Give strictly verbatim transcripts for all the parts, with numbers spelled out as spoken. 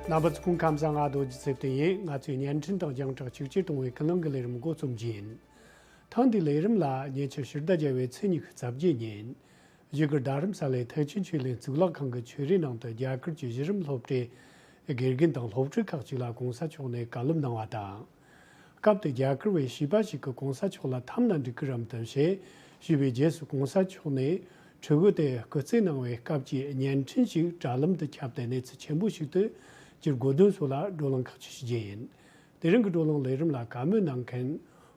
རྣམ་པ་ཚོ་སྐུ་ཁམས་བཟང་། ང་རྡོ་རྗེ་ཚེ་བརྟན་ཡིན། ང་ཚོས་བརྙན་འཕྲིན་དང་རྒྱང་བསྒྲགས་གཅིག་གྱུར་གཏོང་བའི་ཀུན་སློང་གི་ལས་རིམ་འགོ་རྩོམ་རྒྱུ་ཡིན། ཐེངས་འདིའི་ལས་རིམ་ལ་ཉེ་ཆར་ཕྱི་ཟླ་བརྒྱད་པའི་ཚེས་ཉི་ཤུ་རྩ་བརྒྱད་ཉིན། བཞུགས་སྒར་རྡ་རམ་ས་ལའི་ཐེག་ཆེན་ཆོས་གླིང་གཙུག་ལག་ཁང་གི་ཆོས་རའི་ནང་དུ་རྒྱ་གར་གྱི་གཞི་རིམ་སློབ་གྲྭའི་དགེ་རྒན་དང་སློབ་ཕྲུག་ཁག་ཅིག་ལ་གོང་ས་མཆོག་ནས་བཀའ་སློབ་གནང་བ་དང་། སྐབས་དེར་རྒྱ་གར་བའི་བྱིས་པ་ཞིག་གིས་གོང་ས་མཆོག་ལ་འཐམ་ན་འགྲིག་གི་རེད་དམ་ཞེས་ཞུས་པའི་རྗེས་སུ། གོང་ས་མཆོག་ནས་ཕྲུ་གུ་དེ་སྐུ་རྩེད་གནང་བའི་སྐབས་ཀྱི་བརྙན་འཕྲིན་ཞིག་དྲ་ལམ་དུ་ཁྱབ་སྟེ་གནས་ཚུལ་ཆེན་པོ་ཞིག་ཏུ་གྱུར་དགོས་དོན་སོགས་ལ་བགྲོ་གླེང་ཁག་ཅིག་ཞུ་རྒྱུ་ཡིན། དེ་རིང་གི་བགྲོ་གླེང་ལས་རིམ་ལ་བཀའ་མོལ་གནང་མཁན་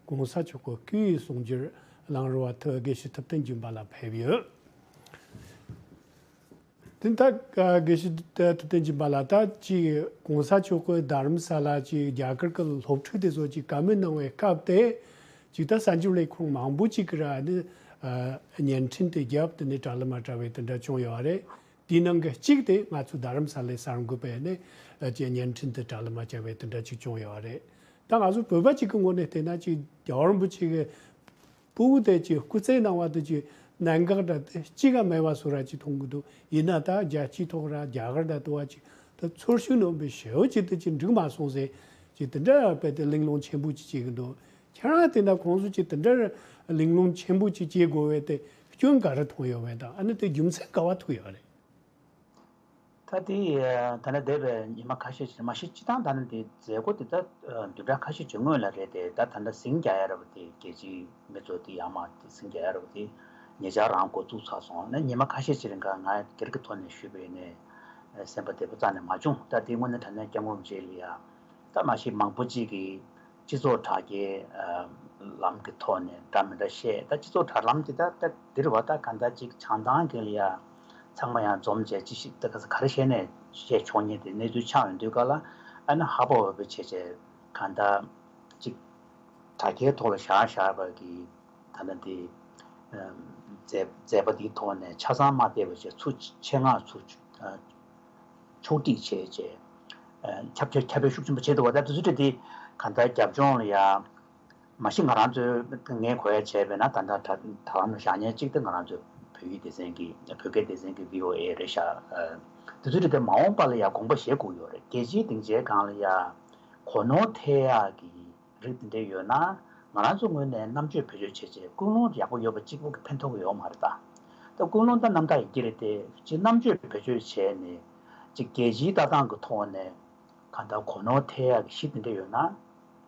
གོང་ས་མཆོག་གི་སྐུའི་གསུང་སྒྱུར་གླང་རི་བ་ཐུ་དགེ་བཤེས་ཐུབ་བསྟན་སྦྱིན་པ་ལགས་ཕེབས་ཡོད། དེ་ད་དགེ་བཤེས་ཐུབ་བསྟན་སྦྱིན་པ་ལགས། ད་ཅིག་གོང་ས་མཆོག་གིས་རྡ་རམ་ས་ལ་ཅིག་རྒྱ་གར་གྱི་སློབ་ཕྲུག་དེ་ཚོ་ཅིག་བཀའ་མོལ་གནང་བའི་སྐབས་དེ་ཅིག་ད་གསར་འགྱུར་ལས་ཁུངས་མང་པོ་ཅིག་གིས་ར་ནི་བརྙན་འཕྲིན་དེ་བརྒྱབ། དེ་ནས་དྲ་ལམ་མ་དྲ་བའི་དེ་འདྲ་བྱུང་ཡོད་རེད། དེའི་ནང་གི་གཅིག་དེ་ང་ཚོ་རྡ་རམ་ས་ལའི་གསར་འགོད་པས་ནི་ཅིག་བརྙན་འཕྲིན་དེ་དྲ་ལམ་མ་བརྒྱབ་པའི་དེ་འདྲ་ཅིག་བྱུང་ཡོད་རེད། ད་ང་ཚོ་བོད་པ་ཅིག་གི་ངོས་ནས་བལྟས་ན་ཅིག་རྒྱལ་བ་རིན་པོ་ཆེ་གི་སྤུ་གུ་དེ་ཅིག་སྐུ་རྩེད་གནང་བ་དེ་ཅིག་གནད་འགག་འདྲ་དེ་གཅིག་ག་མེད་པ་བཟོ་འདྲ་ཅིག་མཐོང་གི་འདུག། ཡིན་ན་ད་རྒྱལ་སྤྱིའི་ཐོག་ར་རྒྱ་གར་དང་དུ་བ་ཅིག་ད་ཚོར་ཤུགས་སྣོན་པའི་ཞེ་པོ་ཅིག་དེ་ཅིག་འགྲིག་མ་སོང་ཟེར་ཅིག་དེ་འདྲ་དཔེ་དེ་གླེང་སློང་ཆེན་པོ་ཅིག་བྱེད་ཀྱི་འདུག། ཁྱེད་རང་བལྟས་ན་ཁོང་ཚོ་ཅིག་དེ་འདྲ་གླེང་སློང་ཆེན་པོ་ཅིག་བྱེད་དགོས་པའི་དེ་སྐྱོན་ག་རེ་མཐོང་ཡོད་པས་དང་། ཨ་ནི་དེ་རྒྱུ་མཚན་ག་པར་ཐུག་ཡོད་རེད། ད་དེ་ད་ནི་འདས་པའི་ཉི་མ་ཁ་ཤས་ཤིག་མ་གཞི་སྤྱི་བཏང་ད་ནི་དེ་མཛད་སྒོ་དེ་ད་བདུན་ཕྲག་ཁ་ཤས་ཀྱི་སྔོན་ལ་རེད་དེ། ད་ད་ལྟ་ཟིང་རྒྱག་ཡ་ར་བ་དེ་རྒྱལ་སྤྱིའི་མི་ཚོ་དེ་ཡར་མར་དེ་ཟིང་རྒྱག་ཡ་ར་བ་དེ་ཉེ་ཆར་རང་འགོ་བཙུགས་ཚར་སོང་། ནི་ཉི་མ་ཁ་ཤས་ཤིག་རིང་ག་ང་སྒེར་གྱི་ཐོག་ནས་ཞུས་པ་ཡིན་ནའི་སེམས་པ་བདེ་པོ་རྩ་ནས་མ་བྱུང་། ད་དེ་དངོས་གནས་དྲང་གནས་སྐྱབས་མགོན་རིན་པོ་ཆེ་ལ་ཡ། ད་མ་གཞི་མང་པོ་ཅིག་གིས་སྤྱི་ཚོགས་དྲ་རྒྱའི་ལམ་གྱི་ཐོག་ནས་འདྲ་མི་འདྲ་བཤད། ད་སྤྱི་ཚོགས་དྲ་ལམ་དེ་ད་ད་འདིར་བ་ད་ག་འདྲ་ཅིག་བྱང་ཐང་གི་ལ་ཡ་ཚང་མ་ཡང་འཛོམས་བྱས་ཅི་ཞིག་ད་ག་ས་ག་རེ་བཤད་ནས་བཤད་ཆོག་མཁན་དེ་གནས་ཚུལ་ཆགས་ཡོང་དུས་ག་ལ། ཨ་ནི་ཧ་པོ་ཧ་པོ་བྱས་བྱས་ག་འདྲ་ཅིག་དྲ་རྒྱའི་ཐོག་ལ་བཞག་བཞག་པ་གི་ད་ལྟ་འདི་མཛད་མཛད་པ་འདིའི་ཐོག་ནས་ཆ་ཚང་མ་བལྟས་པ་བྱས་ཚུར་ཆེད་མངགས་ཚུར་ཕྱོགས་སྒྲིག་བྱས་བྱས། ཁྱབ་ཆེ་ཁྱབ་སྤེལ་ཤུགས་ཆེན་པོ་བྱས་འདུག་བ། ད་དུས་ཚོད་དེ་གང་ལྟར་རྒྱབ་ལྗོངས་ལ་ཡ་མ་གཞི་ང་རང་ཚོའི་ངས་གོ་ཡ་བྱས་པས་ན། ད་ལྟ་དྲ་དྲ་ལམ་ལ་བཞག་མཁན་གཅིག་དེ་ང་རང་ཚོའི་བོད་ཡིག་སྡེ་ཚན་གྱི་བོད་སྐད་སྡེ་ཚན་གྱི་བྷི་ཨོ་ཨེ་རེད་ཤག། དུས་ཚོད་དེ་མ་འོངས་པ་ལ་ཡ་དགོངས་པ་བཞེས་དགོས་ཡོད་རེད། རྒྱལ་སྤྱིའི་སྡིངས་ཆའི་སྒང་ལ་ཡ་གོ་ནོར་ཐེབས་ཡག་གི་རིགས་དེ་འདྲ་ཡོད་ན། ང་རང་ཚོ་ངོས་ནས་རྣམ་དཔྱོད་བེད་སྤྱོད་བྱས་བྱས་ཀུན་སློང་ཡག་པོ་ཡོད་པ་གཅིག་པོ་གིས་ཕན་ཐོགས་ཀྱི་ཡོད་མ་རེད་ད། ད་ཀུན་སློང་ད་རྣམ་དག་ཡིན་གྱི་རེད་དེ། ཅིག་རྣམ་དཔྱོད་བེད་སྤྱོད་བྱས་ནས་ཅིག་རྒྱལ་སྤྱིའི་ལྟ་སྟངས་ཀྱི་ཐོག་ནས་གང་ལྟར་གོ་ནོར་ཐེབས་ཡག་གི་གཞི་དེ་འདྲ་ཡོད་ན་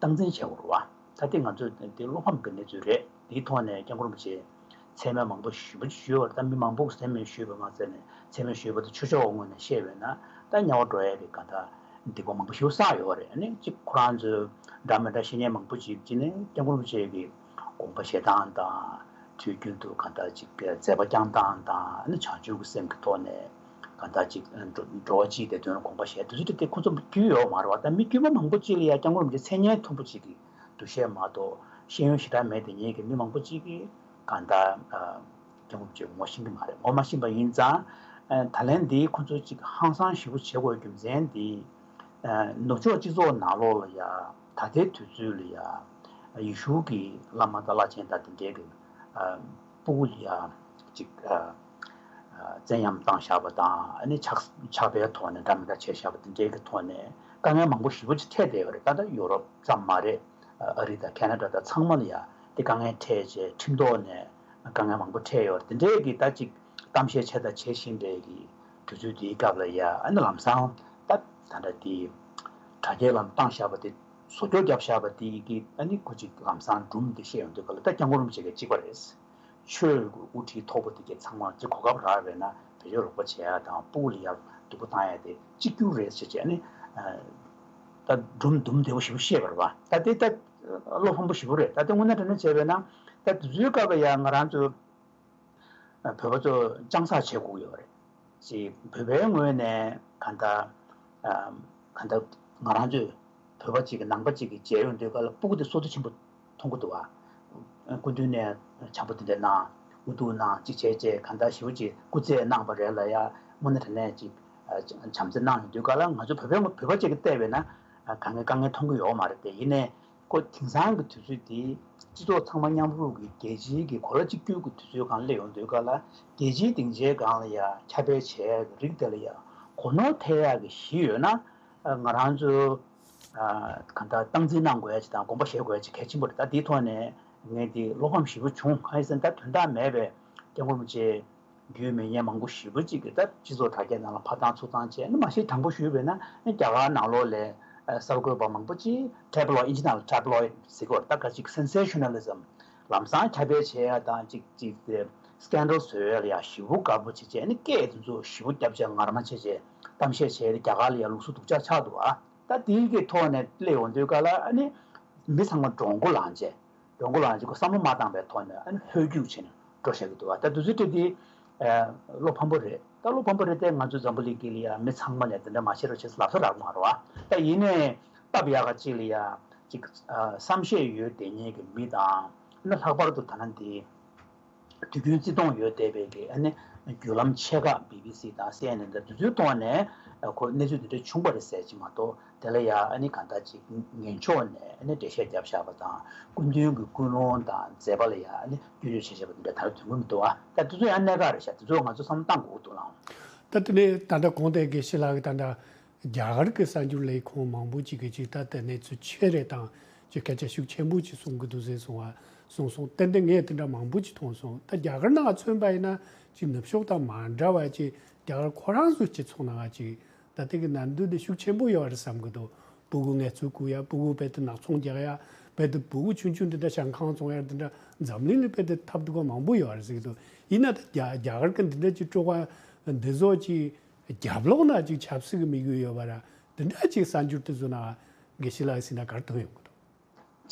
སྟངས་འཛིན་བྱེད་དགོས་རེད་བ། ད་དེ་ང་ཚོ་དེ་བློ་ཕམ་གྱི་གནས་ཚུལ་རེད། དེའི་ཐོག་ནས་སྐྱབས་མགོན་རིན་པོ་ཆེ་མཚན་སྨད་མང་པོ་ཞེ་པོ་ཅིག་ཞུས་པ་རེད། ད་མི་མང་པོ་གིས་མཚན་སྨད་ཞུས་པ་མ་ཟད་ནས་མཚན་སྨད་ཞུས་པ་དེ་ཆོས་ཕྱོགས་ངོས་ནས་བཤད་པས་ན་ད་དམྱལ་བ་འགྲོ་ཡ་གི་གང་ལྟར་སྡིག་པ་མང་པོ་ཞིག་བསགས་ཡོད་རེད། ཨ་ནི་གཅིག་ཁོ་རང་ཚོའི་འདྲ་མི་འདྲ་བཤད་མཁན་མང་པོ་ཅིག་གིས་ནི་སྐྱབས་མགོན་རིན་པོ་ཆེ་གི་དགོངས་པ་བཞེས་སྟངས་དང་། དུས་རྒྱུན་དུ་གང་ལྟར་ཅིག་མཛད་པ་བསྐྱངས་སྟངས་དང་། ཨ་ནི་བྱང་ཆུབ་ཀྱི་སེམས་ཀྱི་ཐོག་ནས་གང་ལྟར་ཅིག་འགྲོ་འགྲོ་བ་སྤྱིའི་བདེ་དོན་ལ་དགོངས་པ་བཞེས་དུས་ཚོད་དེ་ཁོ་ཚོ་རྒྱུས་ཡོད་མ་རེད་བ། ད་མི་དཀྱུས་མ་མང་པོ་ཅིག་ལ་ཡ་སྐྱབས་མགོན་རིན་པོ་ཆེ་མཚན་སྙན་མཐོན་པོ་ཅིག་གི་འདུ་ཤེས་མ་གཏོགས་ཤེས་ཡོན་ཞེ་དྲག་མེད་དེ་ཉིད་ཀྱི་མི་མང་པོ་ཅིག་གིས་གང་ལྟར་སྐྱབས་མགོན་རིན་པོ་ཆེ་ངོ་ཤེས་ཀྱི་མ་རེད། ངོ་མ་ཤེས་པ་ཡིན་ཙང་། ད་ལན་འདིའི་ཁོ་ཚོ་ཅིག་ཧང་སང་ཞེ་པོ་བྱེད་དགོས་རྒྱུ་མཚན་འདི་ནུབ་ཕྱོགས་སྤྱི་ཚོགས་ནང་ལོགས་ལ་ཡ་ད་ལྟའི་དུས་ཚོད་ལ་ཡ་ཡེ་ཤུ་གི་བླ་མ་དང་བླ་ཆེན་དང་དེ་འདྲའི་གི་སྤུ་གུ་ལ་ཡ་ཅིག་བཙན་གཡེམ་བཏང་བཞག་པ་དང་། ཨ་ནི་ཆགས་ཆགས་པའི་ཐོག་ནས་འདྲ་མི་འདྲ་བྱས་བཞག་པ་དེ་འདྲའི་གི་ཐོག་ནས་དཀའ་ངལ་མང་པོ་ཞེ་པོ་ཅིག་འཕྲད་བསྡད་ཡོད་རེད། ད་ལྟ་ཡོ་རོབ་ཙམ་མ་རེད། ཨ་རི་དང་ཁེ་ན་ཌ་དང་ཚང་མ་ལ་ཡ་དེ་དཀའ་ངལ་འཕྲད་བྱས། ཁྲིམས་ཐོག་ནས་དཀའ་ངལ་མང་པོ་འཕྲད་ཡོད་རེད། དེ་འདྲའི་གི་ད་ཅིག་གཏམ་བཤད་བྱས་དང་བྱེད་བཞིན་པའི་གི་དུས་ཚོད་དེའི་སྐབས་ལ་ཡ། ཨ་ནི་ལམ་སང་ད་ད་ལྟ་དེ་དྲ་རྒྱའི་ལམ་བཏང་བཞག་པ་དེ། བཟོ་བཅོས་བརྒྱབ་བཞག་པ་དེ་གི་ཨ་ནི་ཁོ་ཅིག་ལམ་སང་སྒྲུང་དེ་བཤད་ཡོང་དུས་ག་ལ་ད་སྐྱབས་མགོན་རིན་པོ་ཆེ་གི་གཅིག་པ་རེད། ཆོས་ཀྱི་དབུ་ཁྲིད་མཐོ་པོ་དེ་གའི་ཚང་མ་ཅིག་གོ་སྐབས་རག་པས་ན་བེད་སྤྱོད་ལོག་པ་བྱེད་ཡ་དང་། སྤུ་གུ་ལ་ཡ་སྡུག་པོ་བཏང་ཡ་དེ་གཅིག་གྱུར་རེད་ཟེར་བྱས་ནས། ད་སྒྲུང་དུམ་བདེ་པོ་ཞེ་པོ་བཤད་པ་རེད་བ། ད་དེ་ད་བློ་ཕམ་པོ་ཞེ་པོ་རེད། ད་དེ་དངོས་གནས་དྲང་གནས་བྱས་པས་ན་ད་དུས་ཚོད་སྐབས་ལ་ཡ་ང་རང་ཚོ་བོད་པ་ཚོ་སྤྱང་ས་བྱེད་དགོས་ཡོད་རེད། ཅེས་བོད་པའི་ངོས་ནས་གང་ལྟར་ཨམ། གང་ལྟར་ང་རང་ཚོས་བོད་པ་གཅིག་གི་ནང་པ་གཅིག་གི་མཇལ་ཡོང་དུས་ག་ལ་སྤུ་གུ་དེ་བསོད་བདེ་ཆེན་པོ་མཐོང་གི་འདུག་བ། སྐུ་མདུན་ནས་བྱམས་པོ་དེ་འདྲ་གནང་། དབུ་གཏུགས་གནང་། ཅིག་བྱས་བྱས་གང་ལྟར་ཞེ་པོ་ཅིག་སྐུ་རྩེད་གནང་བ་རེད་ལ་ཡ། དངོས་གནས་དྲང་གནས་ཅིག་ཨ། བྱམས་བརྩེ་གནང་ཡོང་དུས་ག་ལ་ང་ཚོ་བོད་པའི་བོད་པ་གཅིག་གིས་བལྟས་པས་ན་ཨ། གང་གི་དཀའ་ངལ་མཐོང་གི་ཡོད་མ་རེད་དེ། ཡིན་ནའི་ཁོ་དེང་སང་གི་དུས་ཚོད་འདི་སྤྱི་ཚོགས་ཚང་མ་མཉམ་རུབ་ཀྱི་རྒྱལ་སྤྱིའི་གི་གོ་ལ་གཅིག་གྱུར་གྱི་དུས་ཚོད་སྒང་སླེབས་ཡོང་དུས་ག་ལ། རྒྱལ་སྤྱིའི་སྡིངས་ཆའི་སྒང་ལ་ཡ་ཁྱབ་སྤེལ་བྱས་རིགས་དེ་ལ་ཡ་གོ་ནོར་ཐེབས་ཡག་གི་གཞི་ཡོད་ན། ཨ་ང་རང་ཚོ་ཨ་གང་ལྟར་སྟངས་འཛིན་གནང་དགོས་ཡ་ཅིག་དང་དགོངས་པ་བཞེས་དགོས་ཡ་ཅིག་གལ་ཆེན་པོ་རེད། ད་དེའི་ཐོག་ནས་ངས་འདི་བློ་ཕམ་ཞེ་པོ་བྱུང་། གང་ཡིན་ཟེར་ན་ད་དོན་དག་མེད་པའི་སྐྱབས་མགོན་རིན་པོ་ཆེ་རྒྱུས་མེད་མཁན་མང་པོ་ཞེ་པོ་ཅིག་གིས་ད་སྤྱི་ཚོགས་དྲ་རྒྱའི་ནང་ལ་ཕར་བཏང་ཚུར་བཏང་བྱས་ནས། མ་གཞི་དྲང་པོ་ཞུས་པ་ཡིན་ན་རྒྱ་གར་ནང་ལོགས་ལ་གསར་འགོད་པ་མང་པོ་ཅིག་ཊེབ་ལོའི་ཌི། ཨིན་ཇི་ནང་ལ་ཊེབ་ལོའི་ཌི་ཟེར་གྱི་ཡོད་རེད། ད་ག་ཅིག་སེན་སེ་ཤ་ནལ་ལི་ཛམ། ལམ་སང་ཁྱབ་སྤེལ་བྱེད་ཡ་དང་ཅིག་ཅིག་དེ་སི་ཀེན་ཌལ་བཟོ་ཡ་ལ་ཡ་ཞེ་པོ་དགའ་པོ་བྱེད་བྱས་ནས། སྐད་དེ་ཚོ་ཞེ་པོ་རྒྱབ་བྱས་ངར་མ་བྱེད་བྱས་གཏམ་བཤད་བྱས་ཏེ། རྒྱ་གར་ལ་ཡ་ལུགས་སྲོལ་སྡུག་ཅག་ཆགས་འདུག་ཨ། ད་དེའི་གི་ཐོག་ནས་སླེབས་ཡོང་དུས་ག་ལ་ཨ་ནི་མི་ཚང་མ་འདྲོང་མགོ་ལངས་བྱས། འདྲོང་མགོ་ལངས་བྱས་ཁོ་བསམ་བློ་མ་བཏང་པའི་ཐོག་ནས་ཨ་ནི་ཧོལ་རྒྱུག་བྱས་ནས་འགྲོ་བཞག་གི་འདུག་ཨ། ད་དུས་ཚོད་དེ་དེ་བློ་ཕམ་པོ་རེད། ད་བློ་ཕམ་པོ་རེད་དེ། ང་ཚོ་འཛམ་བུ་གླིང་གི་ལ་ཡ་མི་ཚང་མ་ལ་དེ་འདྲ་མ་བྱེད་རོགས་བྱེད་ལབ་ས་རག་མ་རེད་བ། ད་ཡིན་ནའི་སྟབས་ཡག་ག་ཅིག་ལ་ཡ་ཅིག་བསམ་ཤེས་ཡོད་བསྡད་མཁན་གྱི་མི་དང་། ཨ་ནི་ལྷག་པར་དུ་ད་ནང་འདི་དུས་རྒྱུན་བརྩི་མཐོང་ཡོད་བསྡད་པའི་གི་ཨ་ནི་བརྒྱུད་ལམ་ཆེ་ཁག་བི་བི་སི་དང་སི་ཨེན་ཨེན་དང་དེ་ཚོའི་ཐོག་ནས་ཁོ་གནས་ཚུལ་འདི་འདྲ་བྱུང་བ་རེད་ཟེར་གྱི་མ་གཏོགས། དེ་ལ་ཡ་ཨ་ནི་གང་ལྟར་ཅིག་ངན་ཕྱོགས་ནས་ཨ་ནི་འགྲེལ་བཤད་བརྒྱབ་བཞག་པ་དང་། སྐུ་མདུན་གྱི་ཀུན་སློང་དང་མཛད་པ་ལ་ཡ་ཨ་ནི་སྐྱོན་བརྗོད་བྱས་བཞག་པ་འདི་འདྲ་ད་རུང་ཐོན་གྱི་མི་འདུག་ཨ། ད་དེ་ཚོ་ཡང་གནད་འགག་རེད་ཤག། དེ་ཚོ་ང་ཚོ་བསམ་བློ་བཏང་དགོས་འདུག་ལགས། ད་དེ་ནས་ད་ལྟ་གོང་དེ་དགེ་བཤེས་ལགས་ཀྱིས་ད་ལྟ་རྒྱ་གར་གྱི་གསར་འགྱུར་ལས་ཁུངས་མང་པོ་ཅིག་གིས་ཅིག་ད་ལྟ་གནས་ཚུལ་ཆེ་རེད་དང་། ཅིག་སྐད་ཆ་ཤུགས་ཆེན་པོ་ཅིག་གསུང་གི་འདུག་ཟེར་གསུང་བ་གསུངས་སོང་། ཏན་ཏན་ངས་དེ་འདྲ་མང་པོ་ཅིག་མཐོང་སོང་། ད་རྒྱ་གར་ནང་མཚོན་པ་ཡིན་ན་ཅིག་ནུབ་ཕྱོགས་དང་མ་འདྲ་བ་ཅིག་རྒྱ་གར་ཁོ་རང་ཚོའི་སྤྱི་ཚོགས་ནང་ཅིག་ད་ལྟ་གི་གནད་དོན་འདི་ཤུགས་ཆེན་པོ་ཡོད་རེད་བསམ་གི་འདུག། ཕྲུ་གུ་ངལ་རྩོལ་བསྐུར་ཡ། ཕྲུ་གུ་རྦད་དེ་ནག་ཚོང་རྒྱག་ཡ། རྦད་དེ་ཕྲུ་གུ་ཆུང་ཆུང་འདི་འདྲ་ཞང་ཁང་བཙོང་ཡ། འདི་འདྲ་འཛམ་གླིང་ལ་རྦད་དེ་ཐབས་སྡུག་པ་མང་པོ་ཡོད་རེད་ཟེར་གི་འདུག། ཡིན་ན་ད་རྒྱ་རྒྱ་གར་གྱི་འདི་འདྲ་ཅིག་སྤྲོ་བ་འདི་ཚོ་ཅིག་རྒྱབ་ལོགས་ན་ཅིག་ཆབ་སྲིད་ཀྱི་དམིགས་ཡུལ་ཡོད་པ་ར། འདི་འདྲ་ཅིག་གསར་འགྱུར་དེ་ཚོ་ནང་དགེ་བཤེས་ལགས་ཟེར་ན་ག་རེ་མཐོང་ཡོང་གི་འདུག།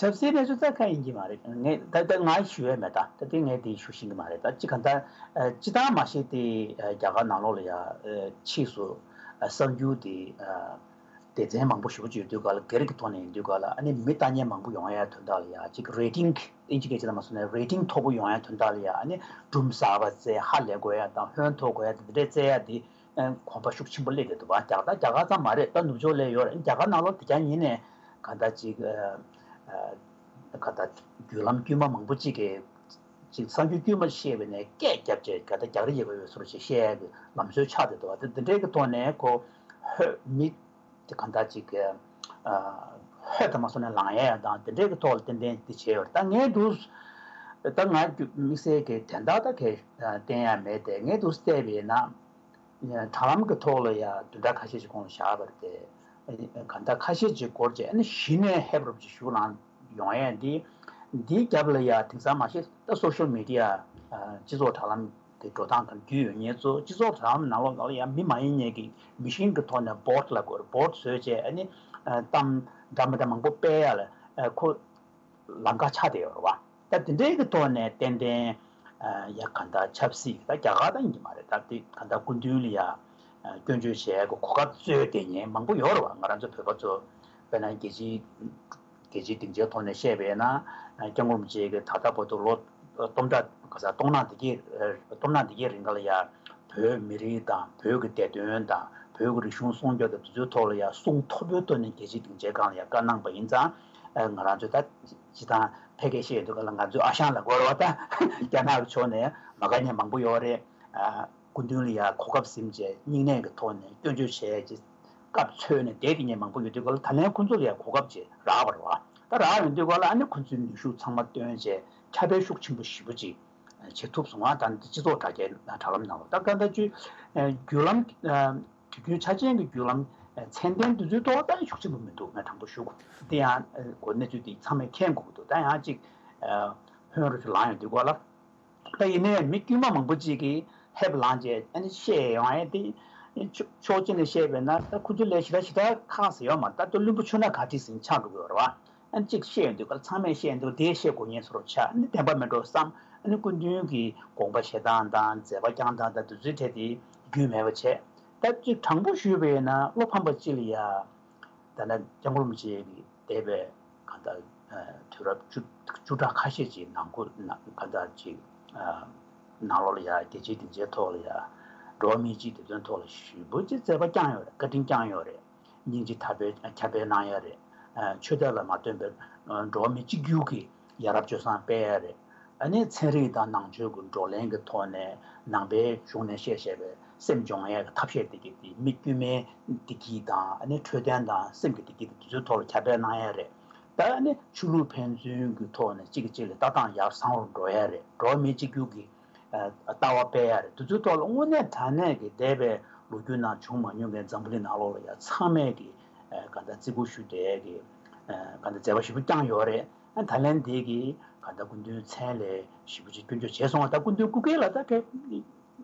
ཆབ་སྲིད་གནས་ཚུལ་རྩ་ཁ་ཡིན་གྱི་མ་རེད། ངས་ད་ལྟ་ང་ཞུ་ཡས་མེད། ད་ད་ལྟ་ངས་དེ་ཞུ་ཤེས་ཀྱི་མ་རེད། ད་ཅི་གང་ལྟར་ཨ་སྤྱི་བཏང་མ་གཞི་དེ་ཨ་རྒྱ་གར་ནང་ལོགས་ལ་ཡ་ཨ་ཕྱིས་སུ་ཨ་གསར་འགྱུར་དེ་ཨ་སྡེ་ཚན་མང་པོ་ཞེ་པོ་ཅིག་ཡོད་དུས་ག་ལ། སྒེར་གྱི་ཐོག་ནས་ཡིན་དུས་ག་ལ་ཨ་ནི་མི་ལྟ་མཁན་མང་པོ་ཡོང་ཡ་དོན་དག་ལ་ཡ་ཅིག་རེ་ཊིང་། ཨིན་ཇི་སྐད་ཆ་ལ་མ་སོང་ན་རེ་ཊིང་མཐོ་པོ་ཡོང་ཡ་དོན་དག་ལ་ཡ་ཨ་ནི་སྒྲུང་གསར་པ་བཙལ། ཧ་ལས་དགོས་ཡ་དང་ཧོན་ཐོར་དགོས་ཡ་དེ་འདྲས་བཙལ་ཡ་དེ། ཨ་གོམ་པ་ཤུགས་ཆེན་པོ་སླེབས་བསྡད་འདུག་པ། རྒྱ་གར་རྒྱ་གར་ཙམ་མ་རེད། ད་ནུབ་ཕྱོགས་ལ་ཡོད་རེད། རྒྱ་གར་ནང་ལོགས་དེ་རྒྱ་ཉིན་ནས་ག་ད་ཅིག་ཨ་ག་ད་བརྒྱུད་ལམ་དཀྱུས་མ་མང་པོ་ཅིག་གིས་ཅིག་གསར་འགྱུར་དཀྱུས་མ་བཤད་པ་ནས་སྐད་རྒྱབ་བྱས་ག་ད་རྒྱག་རེས་བྱེད་དགོས་པའི་བཟོ་འདྲ་ཅིག་བཤད་ཡ་གི་ལམ་སྲོལ་ཆགས་བསྡད་འདུག་པ། དེ་འདྲའི་གི་ཐོག་ནས་ཁོ་ཧོད་མི་དེ་གང་ད་ཅིག་གི་ཨ་ཧོད་དུ་མ་སོང་ནས་ལངས་ཡ་དང་དེ་འདྲའི་གི་ཐོག་ལ་ཏན་ཏན་དེ་བྱས་ཡོད་རེད། ད་ངས་འདུག་ད་ང་དམིགས་བསལ་གི་དན་རྟགས་ད་གས་བསྟན་ཡ་མེད་དེ། ངས་འདུག་བལྟས་པ་ཡིན་ན། དྲ་ལམ་གྱི་ཐོག་ལ་ཡང་བདུན་ཕྲག་ཁ་ཤས་ཤིག་གོང་ལ་བཞག་པ་རེད་དེ། གང་ལྟར་ཁ་ཤས་ཅིག་འགོར་རྗེས་ཨ་ནི་གཞི་ནས་ཧེབ་རུབ་ཅིག་ཞུགས་གནང་ཡོང་ཡས་འདི། འདིའི་རྒྱབ་ལ་ཡང་དེང་སང་མ་གཞི་ད་སོ་ཤལ་མི་ཌི་ཡ་སྤྱི་ཚོགས་དྲ་ལམ་གྱི་འགྲོ་སྟངས་དང་རྒྱུས་ཡོད་མཁན་ཚོ། སྤྱི་ཚོགས་དྲ་ལམ་ནང་ལོགས་ལ་ཡང་མི་མ་ཡིན་མཁན་གྱི་མི་ཤིན་གྱི་ཐོག་ནས་བོཊ་ལབ་དགོས་རེད། བོཊ་བཟོས་རྗེས་ཨ་ནི་གཏམ་འདྲ་མི་འདྲ་མང་པོ་སྤེལ་ཡ་ལ་ཁོ། ལམ་ཁ་ཆགས་བསྡད་ཡོད་རེད་བ། ད་དེ་འདྲའི་གི་ཐོག་ནས་ཏན་ཏན་ཡ་ག་ད་ཆབ་སྲིད་ད་རྒྱ་གར་ད་ཡིན་གྱི་མ་རེད། ད་དེ་ག་ད་སྐུ་མདུན་ལ་ཡ་སྐྱོན་བརྗོད་བྱེད་ཡ་གི་གོ་སྐབས་རྩོད་བསྡད་མཁན་མང་པོ་ཡོད་རེད་བ། ང་རང་ཚོ་བོད་པ་ཚོ་དཔེར་ན་རྒྱལ་སྤྱིའི་རྒྱལ་སྤྱིའི་སྡིངས་ཆའི་ཐོག་ནས་བཤད་པས་ན་སྐྱབས་མགོན་རིན་པོ་ཆེ་གིས་ད་ལྟ་བར་དུ་ལོ་སྟོང་ཕྲག་ག་ས་སྟོང་ཕྲག་འདི་གའི་སྟོང་ཕྲག་འདི་གའི་རིང་ག་ལ་ཡ་བོད་མི་རིགས་དང་བོད་ཀྱི་བདེ་དོན་དང་བོད་ཀྱི་རིག་གཞུང་སྲུང་སྐྱོབ་དང་དེ་ཚོའི་ཐོག་ལ་ཡ་གསུང་མཐོ་པོའི་ཐོག་ནས་རྒྱལ་སྤྱིའི་སྡིངས་ཆའི་སྒང་ལ་ཡ་བཀའ་གནང་པ་ཡིན་ཙང་། ང་རང་ཚོས་ད་སྤྱི་བཏང་ཕལ་སྐད་བཤད་ཡོང་དུས་ག་ལ་ང་ཚོའི་ཨ་ཞང་ལབ་དགོས་རེད་བ། ད་རྒྱ་ནག་གི་ཕྱོགས་ནས་མ་དགའ་མཁན་མང་པོ་ཡོད་རེད། སྐུ་མདུན་ལ་ཡ་གོ་སྐབས་ཟིན་བྱས་སྙིང་ནད་ཀྱི་ཐོག་ནས་སྐྱོན་བརྗོད་བྱས་རྗེས་སྐབས་འཚོལ་ནས་བསྡད་ཀྱི་མཁན་མང་པོ་ཡོད་དུས་ག་ལ་ད་ལན་ཁོ་ཚོ་ལ་ཡ་གོ་སྐབས་ཅིག་རག་པ་རེད་བ། ད་རག་ཡོང་དུས་ག་ལ་ཨ་ནི་ཁོ་ཚོའི་ནུས་ཤུགས་ཚང་མ་བཏོན་བྱས་ཁྱབ་སྤེལ་ཤུགས་ཆེན་པོ་ཞེ་པོ་ཅིག་བྱེད་ཐུབ་སོང་བ། ད་སྤྱི་ཚོགས་དྲ་རྒྱའི་དྲ་ལམ་ནང་ལ་ད་ག་ད་ཅུ་བརྒྱུད་ལམ། དུས་རྒྱུན་ཆ་ཅན་གྱི་བརྒྱུད་ལམ་ཚན་ལྡན་དེ་ཚོའི་ཐོག་ད་ཤུགས་ཆེན་པོ་མི་འདུག། ངས་དྲང་པོ་ཞུ་དགོས། དེ་ཡང་གོ་གནས་ཚུལ་དེ་ཚང་མས་མཁྱེན་དགོས་ཀྱི་འདུག། ད་ཡང་ཅིག་ཧོན་རུ་ལངས་ཡོང་དུས་ག་ལ། ད་ཡིན་ནའི་མི་དཀྱུས་མ་མང་པོ་ཅིག་གིས་ཧེབ་ལངས་བྱས་ཨ་ནི་བཤད་ཡོང་ཡས་དེ། ཕྱོགས་གཅིག་ནས་བཤད་པས་ན་ད་ཁོ་ཚོ་ལས་ཞེ་དྲག་ཞེ་དྲག་ཁག་ཟེར་ཡོད་མ་རེད། ད་དུང་བླུན་པོ་ཆུ་ནང་ག་ཏི་ཟིན་ཆགས་འགྲོ་གི་ཡོད་རེད་བ། ཨ་ནི་གཅིག་བཤད་ཡོང་དུས་ག་ལ་ཚང་མས་བཤད་ཡོང་དུས་དེ་བཤད་དགོས་ངེས་སོ་རུ་ཆགས། ཨ་ནི་བདེན་པ་མེད་འགྲོ་བསམ། ཨ་ནི་སྐུ་མདུན་གྱི་དགོངས་པ་བཞེས་སྟངས་དང་མཛད་པ་བསྐྱངས་སྟངས་དང་དེ་ཚོའི་གྲས་དེ་རྒྱུས་མེད་པ་བྱས། ད་གཅིག་དྲང་པོ་ཞུས་པ་ཡིན་ན་བློ་ཕམ་པ་གཅིག་ལ་ཡ། ད་ནི་སྐྱབས་མགོན་རིན་པོ་ཆེ་གིས་འདས་པའི་གང་ལྟར་དུས་རབས་བཅུ་བཅུ་ཕྲག་ཁ་ཤས་ཀྱི་ནང་ཁུལ་ན་གང་ལྟར་ཅིག་ནང་ལོགས་ལ་ཡ་རྒྱལ་སྤྱིའི་སྡིངས་ཆའི་ཐོག་ལ་ཡ་འགྲོ་བ་མིའི་གཅིག་བདེ་དོན་ཐོག་ལ་ཞེ་པོ་ཅིག་མཛད་པ་བསྐྱངས་ཡོད་རེད། བཀའ་དྲིན་བསྐྱངས་ཡོད་རེད། སྙིང་རྗེ་ཁྱབ་སྤེལ་ཁྱབ་སྤེལ་གནང་ཡ་རེད། ཆོས་དད་ལ་མ་ལྟོས་པའི་འགྲོ་བ་མི་གཅིག་གྱུར་གྱི་ཡ་རབས་སྤྱོད་བཟང་སྤེལ་ཡ་རེད། ཨ་ནི་ཚན་རིག་དང་ནང་ཆོས་ཀྱི་བགྲོ་གླེང་གི་ཐོག་ནས་ནང་པའི་གཞུང་ནས་བཤད་བཤད་པའི་ སེམས་སྦྱོང་ཡས་ཀྱི་ཐབས་ཤེས་བདེ་སྐྱིད་དེ། མི་དཀྱུས་མའི་བདེ་སྐྱིད་དང་། ཨ་ནི་འཕྲོད་བསྟེན་དང་སེམས་ཀྱི་བདེ་སྐྱིད་དེ་དུས་ཚོད་ཐོག་ལ་ཁྱབ་སྤེལ་གནང་ཡས་རེད། ད་ཨ་ནི་ཆོས་ལུགས་ཕན་ཚུན་གྱི་ཐོག་ནས་གཅིག་གིས་གཅིག་ལ་ལྟ་སྟངས་ཡར་བཟང་རུ་འགྲོ་ཡས་རེད། འགྲོ་བ་མི་གཅིག་གྱུར་གྱི་ལྟ་བ་སྤེལ་ཡས་རེད། དུས་ཚོད་ཐོག་ལ་དངོས་གནས་དྲང་གནས་ཀྱི་འདས་པའི་ལོ་རྒྱུས་ནང་བྱུང་མ་མྱོང་མཁན་འཛམ་བུ་གླིང་ནང་ལོགས་ལ་ཡ་ཚང་མས་ཀྱི་ག་འདྲ་བརྩི་བཀུར་ཞུ་བསྡད་ཀྱི་ག་འདྲ་མཛད་པ་ཞིབ་པོ་བསྐྱངས་ཡོད་རེད། ད་ལན་འདི་གི་ག་འདྲ་སྐུ་མདུན་མཚན་ལ་ཞིབ་པོ་ཅིག་སྐྱོན་བརྗོད་བྱས་སོང་བ། ད་སྐུ་མདུན་སྐུ་སྒེར་ལ་ད་ག་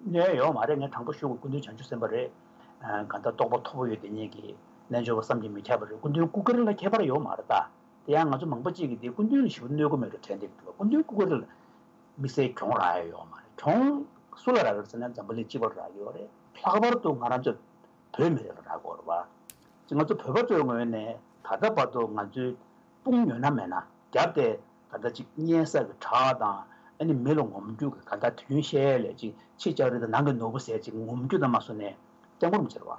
ནས་ཡོད་མ་རེད། ངས་དྲང་པོ་ཞུ་དགོས། སྐུ་མདུན་བྱང་ཆུབ་སེམས་དཔའ་རེད། ཨ། གང་ལྟར་རྟོགས་པ་མཐོ་པོ་ཡོད་དེ་ཉིད་ཀྱི་རྣལ་འབྱོར་པ་བསམ་གྱིས་མི་ཁྱབ་པ་རེད། སྐུ་མདུན་སྐུ་སྒེར་ལ་ཁྱད་པར་ཡོད་མ་རེད་ད། དེ་ཡང་ང་ཚོ་མང་པོ་ཅིག་གིས་དེ་སྐུ་མདུན་ལ་ཞེ་པོ་གནོད་ཀྱི་མེད་འགྲོ་དྲན་བསྡད་འདུག་སྐུ་མདུན་སྐུ་སྒེར་ལ་དམིགས་བསལ་གྱོང་རག་ཡ་ཡོད་མ་རེད། གྱོང་སུ་ལ་རག་གི་རེད་ཟེར་ན་འཛམ་བུ་གླིང་སྤྱི་པར་རག་གི་ཡོད་རེད། ལྷག་པར་དུ་ང་རང་ཚོ་བོད་མི་རིགས་ལ་རག་གི་ཡོད་རེད་བ། ཅིག་ང་ཚོ་བོད་པ་ཚོའི་ངོས་ནས་ད་ལྟ་བར་དུ་ང་ཚོའི་དཔུང་ཡོད་ན་མེད་ན་རྒྱབ་དེ་ག་འདྲ་ཅིག་གཉན་ས་གི་བྲག་དང་། ཨ་ནི་མི་ལ་ངོམ་རྒྱུ་གི་ག་འདྲ་དུས་རྒྱུན་བཤད་ཡས་ལས་ཅིག་ཕྱི་ལྕགས་རི་དང་ནང་གི་ནོར་བུ་ཟེར་ཅིག་ངོམ་རྒྱུ་དང་མ་སོ་ནས་སྐྱབས་མགོན་རིན་པོ་ཆེ་རེད་བ།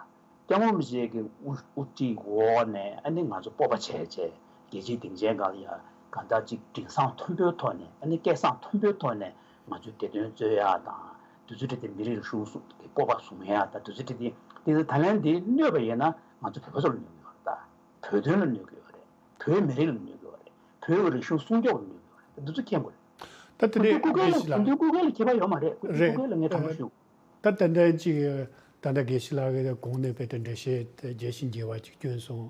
སྐྱབས་མགོན་རིན་པོ་ཆེ་གི་དབུ་དབུ་ཁྲིད་འོག་ནས་ཨ་ནི་ང་ཚོ་སྤོབས་པ་བྱས་བྱས་རྒྱལ་སྤྱིའི་སྡིངས་ཆའི་སྒང་ལ་ཡ་ག་འདྲ་ཅིག་དེང་སང་མཐོན་པོའི་ཐོག་ནས། ཨ་ནི་སྐད་གསང་མཐོན་པོའི་ཐོག་ནས་ང་ཚོའི་བདེ་དོན་རྩོད་ཡ་དང་། དུས་ཚོད་དེ་མི་རིགས་རིག་གཞུང་སྲུང་གི་སྤོབས་པ་བཟུང་ཡ་དང་། དུས་ཚོད་དེ་དེ་ད་ལན་འདི་གནོད་པ་ཡིན་ན་ང་ཚོ་བོད་པ་ཚོ་ལ་གནོད་ཀྱི་ཡོད་རེད་ད། བོད་དོན་ལ་གནོད་ཀྱི་ཡོད་རེད། བོད་མི་རིགས་ལ་གནོད་ཀྱི་ཡོད་རེད། བོད་ཀྱི་རིག་གཞུང་སྲུང་སྐྱོབ་ལ་གནོད་ཀྱི་ཡོད་རེད། འདི་ཚོ་མཁྱེན་དགོས་རེད། ད་དེ་འདྲའི་སྐུ་སྒེར་ལ། སྐུ་མདུན་སྐུ་སྒེར་ལ་ཁྱད་པར་ཡོད་མ་རེད། སྐུ་མདུན་སྐུ་སྒེར་ལ་ངས་དྲང་པོ་ཞུ། ད་དེ་འདྲའི་ཅིག་ད་ལྟ་དགེ་བཤེས་ལགས་ཀྱིས་གོང་ནས་དཔེ་དེ་འགྲེལ་བཤད་རྒྱས་ཤིང་རྒྱས་པ་ཅིག་བསྐྱོན་སོང་།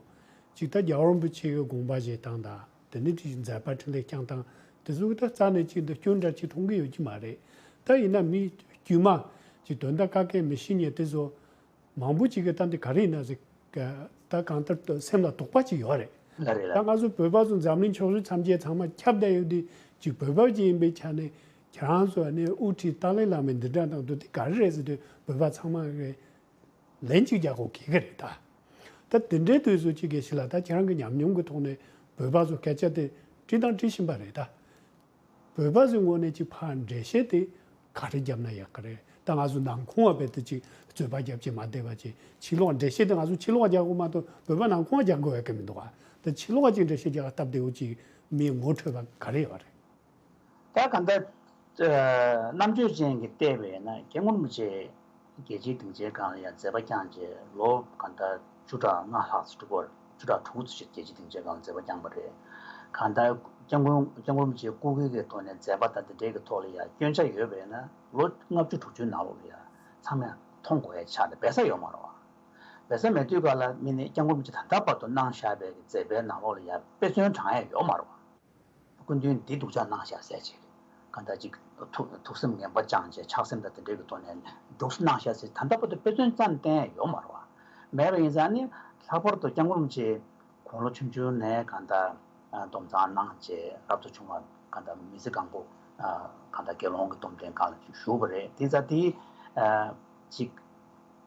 ཅིག་ད་རྒྱལ་བ་རིན་པོ་ཆེ་གི་དགོངས་པ་བཞེས་སྟངས་དང་། དེ་ནས་ཅིག་མཛད་པ་འཕྲིན་ལས་བསྐྱངས་སྟངས་དེ་ཚོ་ད་རྩ་ནས་ཅིག་འདི་སྐྱོན་འདྲ་ཅིག་མཐོང་གི་ཡོད་ཀྱི་མ་རེད། ད་ཡིན་ན་མི་དཀྱུས་མ་ཅིག་དོན་དག་ག་གེ་མི་ཤེས་མཁན་དེ་ཚོ་མང་པོ་ཅིག་གིས་ད་འདི་ག་རེ་ཡིན་ན་ཟེར། ད་གང་ལྟར་སེམས་ལ་དོགས་པ་ཅིག་ཡོད་རེད། ལ་རེད་ད་ལ། ང་ཚོ་བོད་པ་ཚོ་འཛམ་གླིང་ཕྱོགས་བཞི་མཚམས་བརྒྱད་ཚང་མ་ཁྱབ་བསྡད་ཡོད་དུས་ཅིག་བོད་པ་ཅིག་ཡིན་པའི་ཆ་ནས་ཁྱེད་རང་ཚོ་ནས་དབུ་ཁྲིད་ཏཱ་ལའི་བླ་མའི་འདི་འདྲ་གནང་འདུག་དེ་ག་རེ་རེད་ཟེར་དུས་བོད་པ་ཚང་མ་གིས་ལན་གཅིག་རྒྱག་དགོས་ཀྱི་རེད་ད། ད་དེ་འདྲའི་དུས་སུ་ཅིག་དགེ་བཤེས་ལགས། ད་ཁྱེད་རང་གི་ཉམས་མྱོང་གི་ཐོག་ནས་བོད་པ་ཚོ་སྐད་ཆ་དེ་དྲིས་དང་དྲིས་བཞིན་པ་རེད་ད། བོད་པ་ཚོའི་ངོས་ནས་ཅིག་ཕར་འགྲེལ་བཤད་དེ་ག་རེ་བརྒྱབ་ན་ཡག་གི་རེད། ད་ང་ཚོ་ནང་ཁོངས་བ་བས་དེ་ཅིག་རྩོད་པ་རྒྱབ་ཅིག་མ་བསྡད་པ་ཅིག་ཕྱི་ལོགས་འགྲེལ་བཤད་དེ་ང་ཚོ་ཕྱི་ལོགས་རྒྱག་དགོས་མ་གཏོགས་བོད་པ་ནང་ཁོངས་རྒྱག་དགོས་ཡག་གི་མི་འདུག་ཨ། ད་ཕྱི་ལོགས་ཅིག་འགྲེལ་བཤད་རྒྱག་སྟབས་བདེ་བོ་ཅིག་མི་ངོ་འཕྲོད་པ་ག་རེ་ཡོད་རེད། ད་གང་ལྟར། ཨ། རྣམ་དཔྱོད་ཅན་གྱིས་བལྟས་པས་ན་སྐྱབས་མགོན་རིན་པོ་ཆེ་རྒྱལ་སྤྱིའི་སྡིངས་ཆའི་སྒང་ལ་ཡང་མཛད་པ་བསྐྱངས་རྗེས་ལོ་གང་ལྟར་བཅུ་ཕྲག་ལྔ་ལྷག་ཙམ་འགྲོ་གི་རེད། བཅུ་ཕྲག་དྲུག་ཙམ་ཞིག་རྒྱལ་སྤྱིའི་སྡིངས་ཆའི་སྒང་ལ་མཛད་པ་བསྐྱངས་པ་རེད། གང་ལྟར་སྐྱབས་མགོན་སྐྱབས་མགོན་རིན་པོ་ཆེ་སྐུ་སྒེར་གྱི་ཐོག་ནས་མཛད་པ་དང་དེ་འབྲེལ་གྱི་ཐོག་ལ་ཡང་སྐྱོན་ཆ་ཡོད་པས་ན་ལོ་ལྔ་བཅུ་དྲུག་ཅུའི་ནང་ལོགས་ལ་ཡང་ཚང་མས་མཐོང་དགོས་ཡ་ཆགས་ནས་སྦས་ས་ཡོད་མ་རེད་བ། སྦས་ས་མེད་དུས་ག་ལ་མི་ནི་སྐྱབས་མགོན་རིན་པོ་ཆེ་ད་ལྟ་བར་དུ་གནང་བཞག་པའི་མཛད་པའི་ནང་ལོགས་ལ་ཡང་དཔེ་མཚོན་དྲང་ཡ་ཡོད་མ་རེད་བ། སྐུ་མདུན་འདི་སྡུག་ཅག་གནང་ཤག་ཟེར་ཅིག་གང་ལྟར་ཅིག་ཐུགས་ཐུགས་སེམས་ངན་པ་བཅངས་བྱས་ཆགས་སེམས་དང་དེ་འདྲའི་གི་ཐོག་ནས་སྡུག་ས་གནང་ཤག་ཟེར་ད་ལྟ་བར་དུ་དཔེ་མཚོན་རྩ་ནས་བསྟན་ཡ་ཡོད་མ་རེད་བ། མེད་པ་ཡིན་ཙང་ནི་ལྷག་པར་དུ་སྐྱབས་མགོན་རིན་པོ་ཆེ་དགུང་ལོ་ཆུང་ཆུང་ནས་གང་ལྟར་སྡོམ་གཙང་གནང་བྱས་རབ་ཏུ་བྱུང་བ་གང་ལྟར་མི་ཚེ་གང་པོ་གང་ལྟར་དགེ་སློང་གི་སྡོམ་ལྡན་སྒང་ལ་བཞུགས་པ་རེད། དེ་ཙང་དེ་ཅིག་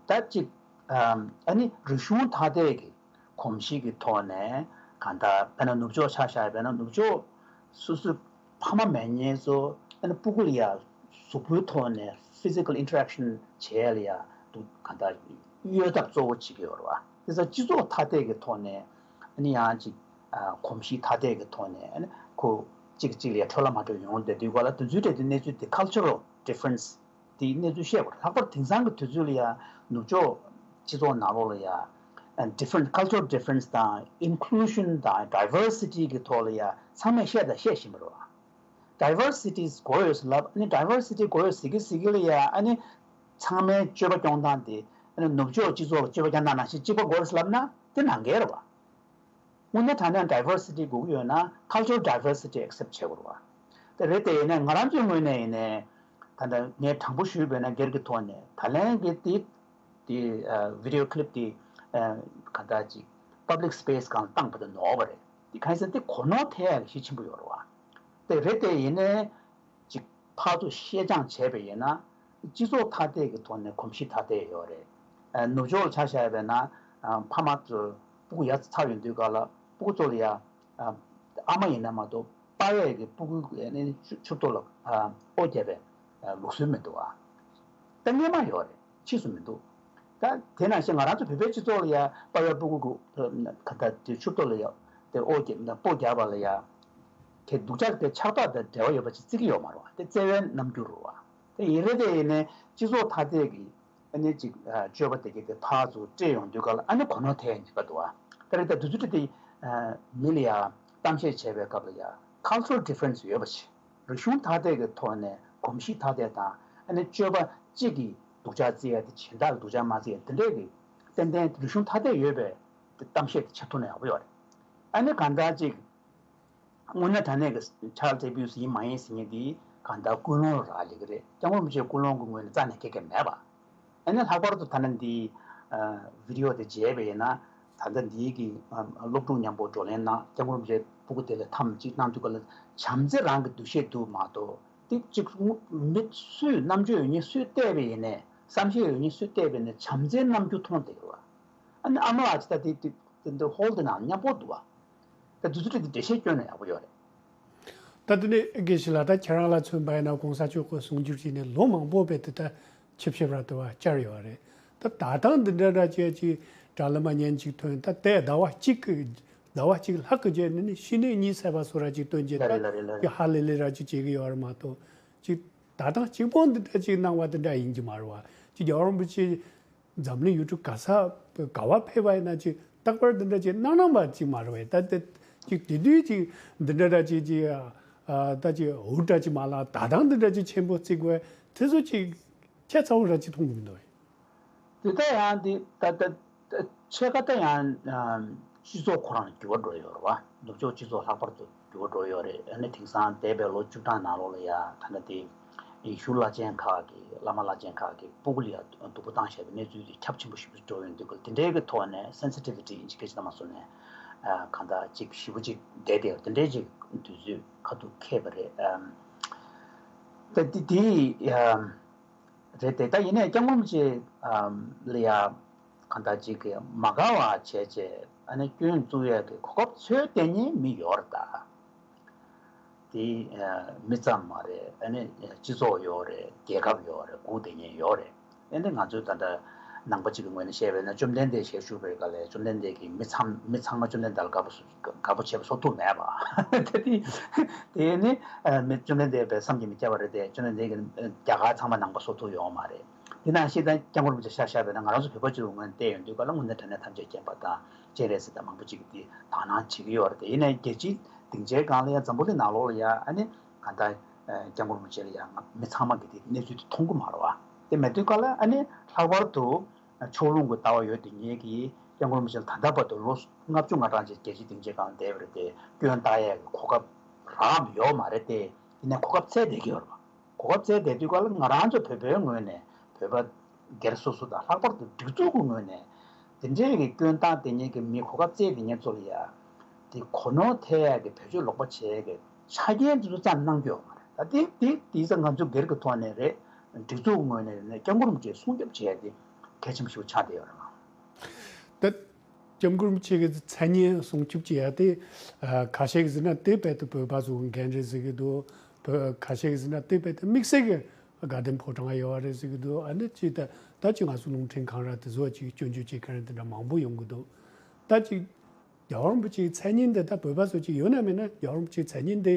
ད་ཅིག་ཨ་ནི་རིག་གཞུང་ཐ་དད་ཀྱི་གོམས་གཤིས་ཀྱི་ཐོག་ནས་གང་ལྟར་དཔེར་ན་ནུབ་ཕྱོགས་ཆ་བཞག་པ་ཡིན་ན་ནུབ་ཕྱོགས་སོ་སོའི་ཕ་མ་མེད་མཁན་ཚོ་ཨ་ནི་སྤུ་གུ་ལ་ཡ་གཟུགས་པོའི་ཐོག་ནས་physical interaction་བྱེད་ཡ་ལ་ཡ་འདུག་གང་ལྟར་གཡོལ་ཐབས་གཙོ་བོ་བྱེད་ཀྱི་ཡོད་རེད་བ། དེ་ཚོ་སྤྱི་ཚོགས་ཐ་དད་ཀྱི་ཐོག་ནས་ཨ་ནི་ཡང་ཅིག་ཨ་གོམས་གཤིས་ཐ་དད་ཀྱི་ཐོག་ནས་ཨ་ནི་ཁོ་གཅིག་གཅིག་ལ་ཡ་འཕྲོད་བརླག་མ་འགྲོ་ཡོང་བསྡད་དུས་ག་ལ་དེ་ཚོའི་གྲས་དེ་གནས་ཚུལ་དེ་cultural difference་དེའི་གནས་ཚུལ་བཤད་པ་རེད། ལྷག་པར་དེང་སང་གི་དུས་ཚོད་ལ་ཡ་ནུབ་ཕྱོགས་སྤྱི་ཚོགས་ནང་ལོགས་ལ་ཡ་different cultural difference་དང་inclusion་དང་diversity་གི་ཐོག་ལ་ཡ་ཚང་མས་བཤད་དང་བཤད་བཞིན་པ་རེད་བ། Diversities་དགོས་ཡོད་ཟེར་ལབ། ཨ་ནི་diversity་དགོས་ཡོད་ཟེར་གི་ཟེར་གི་ལ་ཡ་ཨ་ནི་ཚང་མའི་སྤྱོད་པ་སྐྱོང་སྟངས་དེ་ཨ་ནི་ནུབ་ཕྱོགས་སྤྱི་ཚོགས་ལ་སྤྱོད་པ་སྐྱོང་སྟངས་ནང་བཞིན་གཅིག་པ་དགོས་རེད་ཟེར་ལབ་ན་དེ་ནང་འགལ་རེད་བ། དངོས་གནས་དྲང་གནས་diversity་དགོས་ཀྱི་ཡོད་ན་cultural diversity་accept་བྱེད་དགོས་རེད་བ། དེ་རེད་དེ་ཡིན་ནའི་ང་རང་ཚོའི་ངོས་ནས་ཡིན་ནའི་ད་ལྟ་ངས་དྲང་པོ་ཞུས་པ་ཡིན་ན་སྒེར་གྱི་ཐོག་ནས་ད་ལན་གྱི་དེ་དེ་video clip་དེ་ག་འདྲ་ཅིག་public space་སྒང་བཏང་པ་དེ་ནོར་བ་རེད། དེ་གང་ཡིན་ཟེར་ན་དེ་གོ་ནོར་ཐེབས་ཡག་གི་གཞི་ཆེན་པོ་ཡོད་རེད་བ། དེ་རེད་དེ་ཡིན་ནའི་ཅིག་ཕར་ཚུར་བཤད་སྦྱང་བྱས་པ་ཡིན་ན་སྤྱི་ཚོགས་ཐ་དད་ཀྱི་ཐོག་ནས་གོམས་གཤིས་ཐ་དད་ཡོད་རེད། ཨ་ནུབ་ཕྱོགས་ལ་ཆ་བཞག་པ་ཡིན་ན་ཨ་ཕ་མ་ཚོ་སྤུ་གུ་ཡར་ཚ་ཡོང་དུས་ག་ལ་སྤུ་གུ་ཚོ་ལ་ཡ་ཨ་ཨ་མ་ཡིན་ན་མ་གཏོགས་པ་ཕ་ཡས་ཀྱི་སྤུ་གུ་ནི་ཆུ་ཆུ་ཐོག་ལ་ཨ་ཨོ་བརྒྱབ་པའི་ལུགས་སྲོལ་མི་འདུག་ཨ། ད་སྔོན་མ་ཡོད་རེད། ཕྱིས་སུ་མི་འདུག་ད་དེ་ནང་བཞིན་ང་རང་ཚོ་བོད་པའི་སྤྱི་ཚོགས་ལ་ཡ་པ་ཕ་ཡས་སྤུ་གུ་གུ་ག་ད་དེ་ཆུ་ཐོག་ལ་ཡ་དེ་ཨོ་བརྒྱབ་སྤོ་བརྒྱབ་པ་ལ་ཡ་དེ་སྡུག་ཅག་དེ་ཆགས་སྡང་དང་འབྲེལ་བ་ཡོད་པ་ཅིག་བརྩི་གི་ཡོད་མ་རེད་བ། དེ་བརྩེ་བའི་རྣམ་འགྱུར་རེད་བ། དེ་ཡིན་རེད་དེ་ཡིན་ནའི་སྤྱི་ཚོགས་ཐ་དད་ཀྱི་ ཨ་ནི་ཅིག་ཨ་སྤྱོད་པ་དེ་གྱད་དེ་ཕར་ཚུར་སྤྲད་ཡོང་དུས་སྐབས་ལ་ཨ་ནི་གོ་ནོར་ཐེབས་ཡ་ཉེན་ཁ་འདུག་བ། ད་རེས་ད་དུས་ཚོད་དེ་ཨ་མི་ལ་ཡ་གཏམ་བཤད་བྱས་པའི་སྐབས་ལ་ཡ་cultural difference ཡོད་པ་ཞིག་རིག་གཞུང་ཐ་དད་ཀྱི་ཐོག་ནས་གོམས་གཤིས་ཐ་དད་དང་ཨ་ནི་སྤྱོད་པ་གཅིག་གིས་སྡུག་ཅག་བརྩི་ཡ་དེ་གཞན་དག་ལ་སྡུག་ཅག་མ་བརྩི་ཡ་དེ་འདྲས་ཀྱི་ཏན་ཏན་རིག་གཞུང་ཐ་དད་ཡོད་པའི་གཏམ་བཤད་དེ་བྱེད་ཐུབ་ན་ཡག་པོ་ཡོད་རེད། ཨ་ནི་གང་ལྟར་ཅིག་དངོས་གནས་དྲང་གནས་ཀྱི་child abuse ཡིན་མ་ཡིན་ཟེར་མཁན་འདི་གང་ལྟར་ཀུན་སློང་རག་ལས་ཀྱི་རེད། སྐྱབས་མགོན་རིན་པོ་ཆེའི་ཀུན་སློང་གི་ངོས་ནས་རྩ་ནས་ཁྱད་ཁྱད་མེད་པ། ཨ་ནི་ལྷག་པར་དུ་ད་ནི་འདི་video དེ་མཇལ་བ་ཡིན་ན་ད་ལྟ་འདིའི་གི་སློབ་ཕྲུག་མཉམ་པོ་བགྲོ་གླེང་གནང་། སྐྱབས་མགོན་རིན་པོ་ཆེའི་སྤུ་གུ་དེ་ལ་འཐམ་ཅིག་གནང་དུས་སྐབས་ལ་བྱམས་བརྩེ་རང་གི་འདུ་ཤེས་འདུག་མ་གཏོགས་དེ་གཅིག་མི་སུས་རྣམ་དཔྱོད་ཡོད་མཁན་སུས་བལྟས་པ་ཡིན་ནའི་བསམ་ཤེས་ཡོད་མཁན་སུས་བལྟས་པ་ཡིན་ནའི་བྱམས་བརྩེའི་རྣམ་འགྱུར་མཐོང་བསྡད་ཀྱི་རེད་བ། ཨ་ནི་ཨ་མ་ལགས་ཅིག་ད་དེ་དེ་དེ་འདི་ཧོལ་དེ་ནང་མཉམ་པོ་འདུག་བ། ད་དུས་ཚོད་དེ་འགྲེལ་བཤད་སྐྱོན་ན་ཡག་པོ་ཡོད་རེད། ད་དེ་ནས་དགེ་བཤེས་ལགས་ད་ཁྱེད་རང་ལ་མཚོན་པ་ཡིན་ན་གོང་ས་མཆོག་གི་གསུང་སྒྱུར་བྱས་ནས་ལོ་མང་པོ་བས་དེ་ད་ཆིབས་ཞབས་ར་དུ་བ་བཅར་ཡོད་རེད། ད་ད་ཐེངས་འདི་འདྲ་འདྲ་བྱས་ཀྱི་དྲ་ལམ་མ་ཉན་ཅིག་ཐོན། ད་དེ་ཟླ་བ་གཅིག་གི་ཟླ་བ་གཅིག་ལྷག་གི་རྗེས་ནས་ནི་ཕྱི་ནས་གཉིད་སད་པ་སོ་ར་ཅིག་སྟོན་རྗེས་ལ་རེད་ལ་རེད་ལ་ད་རེད། ཀྱི་ཧ་ལས་ལས་ར་ཅིག་བྱེད་ཀྱི་ཡོད་རེད་མ་གཏོགས་ཅིག་ད་ཐེངས་གཅིག་པོ་འདི་འདྲ་ཅིག་གནང་བ་འདི་འདྲ་ཡིན་གྱི་མ་རེད་བ། ཅིག་རྒྱལ་བ་རིན་པོ་ཆེ་འཛམ་གླིང་ཡུལ་གྲུ་ག་ས་ག་བ་ཕེབས་པ་ཡིན་ན་ཅིག་རྟག་པར་འདི་འདྲ་ཅིག་གནང་གནང་བ་ཅིག་མ་རེད་བས། ད་དེ་ཅིག་དེ་དུས་ཅིག་འདི་འདྲ་འདྲ་ཅིག་ཅིག་ཨ་ད་ཅིག་འུར་འདྲ་ཅིག་མ་ལ་ད་ཐེངས་འདི་འདྲ་ཅིག་ཆེན་པོ་བརྩི་དགོས་དེ་ཚོ་ཅིག་ཁྱད་མཚར་པོ་འདྲ་ཅིག་མཐོང་གི་མི་འདུག་བས། དེ་ལྟ་ཡང་འདི་ད་ལྟ་ཕྱེད་ཀ་ལྟ་ཡང་སྤྱི་ཚོགས་ཁོ་རང་འགྱུར་བ་འགྲོ་ཡོད་རེད་བ། ནུབ་ཕྱོགས་སྤྱི་ཚོགས་ལྷག་པར་དུ་འགྱུར་བ་འགྲོ་ཡོད་རེད། ཨ་ནི་དེང་སང་འདས་པའི་ལོ་བཅུ་གྲངས་ནང་ལོགས་ལ་ཡ་ད་ལྟ་དེ་ཡེ་ཤུ་བླ་ཆེན་ཁག་གི་བླ་མ་བླ་ཆེན་ཁག་གི་སྤུ་གུ་ལ་ཡ་སྡུག་པོ་བཏང་བཞག་པའི་གནས་ཚུལ་དེ་ཁྱབ་ཆེན་པོ་ཞིག་འགྲོ་ཡོང་དུས་དེ་འདྲའི་གི་ཐོག་ནས་སེན་སི་ཊི་བི་ཊི་ཅིག་སྐད་ཆ་ཙམ་མ་བཟོ་ནས་གང་ལྟར་ཅིག་ཞེ་པོ་ཅིག་བསྡད་དེ་དེ་འདྲའི་ཅིག་དུས་ཚོད་ཁ་ཐུག་འཁེལ་བ་རེད། ད་དེ་དེ་རེད་དེ། ད་ཡིན་ནའི་སྐྱབས་མགོན་རིན་པོ་ཆེ་ལ་ཡ་གང་ལྟར་ཅིག་གི་མ་དགའ་བ་བྱས་བྱས་ཨ་ནི་སྐྱོན་བཙུགས་ཡས་ཀྱི་གོ་སྐབས་འཚོལ་བསྡད་མཁན་མི་ཡོད་རེད་ད། དེ་མི་ཙམ་མ་རེད། ཨ་ནི་སྤྱི་ཚོགས་ཡོད་རེད། རྒྱལ་ཁབ་ཡོད་རེད། སྒུག་བསྡད་མཁན་ཡོད་རེད། ཨ་ནི་ང་ཚོས་ད་ལྟ་ནང་པ་གཅིག་གི་ངོས་ནས་བཤད་པ་ཡིན་ན་བཅོམ་ལྡན་འདས་ཞལ་བཞུགས་པའི་སྐབས་ལ་བཅོམ་ལྡན་འདས་ཀྱིས་མི་ཚང་མི་ཚང་མ་བཅོམ་ལྡན་འདས་ལ་དགའ་པོ་དགའ་པོ་བྱས་པ་བཟོ་ཐུབ་མེད་པ། ད་དེ་དེ་ནི་མི་བཅོམ་ལྡན་འདས་པའི་བསམ་གྱིས་མི་ཁྱབ་པ་རེད་དེ། བཅོམ་ལྡན་འདས་ཀྱིས་རྒྱ་གར་ཚང་མ་ནང་པ་བཟོ་ཐུབ་ཡོད་མ་རེད། དེ་ནང་བཞིན་ད་སྐྱབས་མགོན་རིན་པོ་ཆེ་ཤར་བཞག་པ་ཡིན་ན་ང་རང་ཚོ་བོད་པ་གཅིག་གི་ངོས་ནས་བལྟས་ཡོང་དུས་སྐབས་ལ་དངོས་གནས་དྲང་གནས་ཐམས་ཅད་མཁྱེན་པ་དང་སྤྱན་རས་གཟིགས་དང་མང་པོ་ཅིག་གིས་དེ་དག་སྣང་བྱེད་ཀྱི་ཡོད་རེད་དེ། ཡིན་ནའི་རྒྱལ་སྤྱིའི་སྡིངས་ཆའི་སྒང་ལ་ཡང་འཛམ་བུ་གླིང་ནང་ལོགས་ལ་ཡང་ཨ་ནི་གང་ལྟར་སྐྱབས་མགོན་རིན་པོ་ཆེ་ལ་ཡང་མི་ཚང་མ་གིས་དེ་གནས་ཚུལ་དེ་མཐོང་གི་མ་རེད་བ། དེ་མེད་དུས་སྐབས་ལ་ཨ་ནི་ལྷག་པར་དུ་ཕྱོགས་ལྷུང་གི་ལྟ་བ་ཡོད་དེ་ངེད་ཀྱིས་སྐྱབས་མགོན་རིན་པོ་ཆེ་ལ་ད་ལྟ་བར་དུ་ལོ་ལྔ་བཅུ་ང་གྲངས་ཅིག་རྒྱལ་སྤྱིའི་སྡིངས་ཆའི་སྒང་ལ་བསྡད་པ་རེད་དེ། སྐྱོན་བཏགས་ཡས་ཀྱི་གོ་སྐབས་རག་ཡོད་མ་རེད་དེ། ཡིན་ནའི་གོ་སྐབས་བཙལ་བསྡད་ཀྱི་ཡོད་རེད་བ། གོ་སྐབས་བཙལ་བསྡད་དུས་སྐབས་ལ་ང་རང་ཚོ་བོད་པའི་ངོས་ནས་བོད་པ་སྒེར་སོ་སོ་དང་ལྷག་པར་དུ་སྒྲིག་འཛུགས་ཀྱི་ངོས་ནས་དེ་འདྲའི་གི་སྐྱོན་བཏང་བསྡད་མཁན་གྱི་མི་གོ་སྐབས་བཙལ་བསྡད་མཁན་ཚོ་ལ་ཡ་དེ་གོ་ནོར་ཐེབས་ཡག་གི་བེད་སྤྱོད་ལོག་པ་བྱེད་ཡག་གི་ཆ་རྐྱེན་དེ་ཚོ་བརྩམས་གནང་རྒྱུ་ཡོད་མ་རེད། ད་དེ་དེ་དེ་ས་ང་ཚོ་སྒེར་གྱི་ཐོག་ནས་རེད། སྒྲིག་འཛུགས་ཀྱི་ངོས་ནས་རེད། སྐྱབས་མགོན་རིན་པོ་ཆེ་སྲུང་སྐྱོབ་བྱེད་ཡག་དེ་གལ་ཆེན་པོ་ཞིག་ཆགས་བསྡད་ཡོད་རེད་ལགས། ད་སྐྱབས་མགོན་རིན་པོ་ཆེ་གི་མཚན་སྙན་སྲུང་སྐྱོབ་བྱེད་ཡ་དེ་ཨ་ཁ་ཤས་ཀྱིས་ཟེར་ན་དེ་རྦད་དེ་བོད་པ་ཚོ་གི་འགན་རེད་ཟེར་གྱི་འདུག་བོད་ཁ་ཤས་ཀྱིས་ཟེར་ན་དེ་རྦད་དེ་དམིགས་བསལ་གྱི་དགའ་ལྡན་ཕོ་བྲང་ཡོད་རེད་ཟེར་གྱི་འདུག་ཨ་ནི་ཅི་ད་ད་ཅི་ང་ཚོ་རླུང་འཕྲིན་ཁང་ར་དེ་ཚོ་ཅིག་སྐྱོན་བརྗོད་བྱེད་མཁན་དེ་འདྲ་མང་པོ་ཡོང་གི་འདུག་ད་ཅིག་རྒྱལ་བ་རིན་པོ་ཆེའི་མཚན་སྙན་དེ་ད་བོད་པ་ཚོ་ཅིག་ཡོད་ན་མེད་ན་རྒྱལ་བ་རིན་པོ་ཆེའི་མཚན་སྙན་དེ་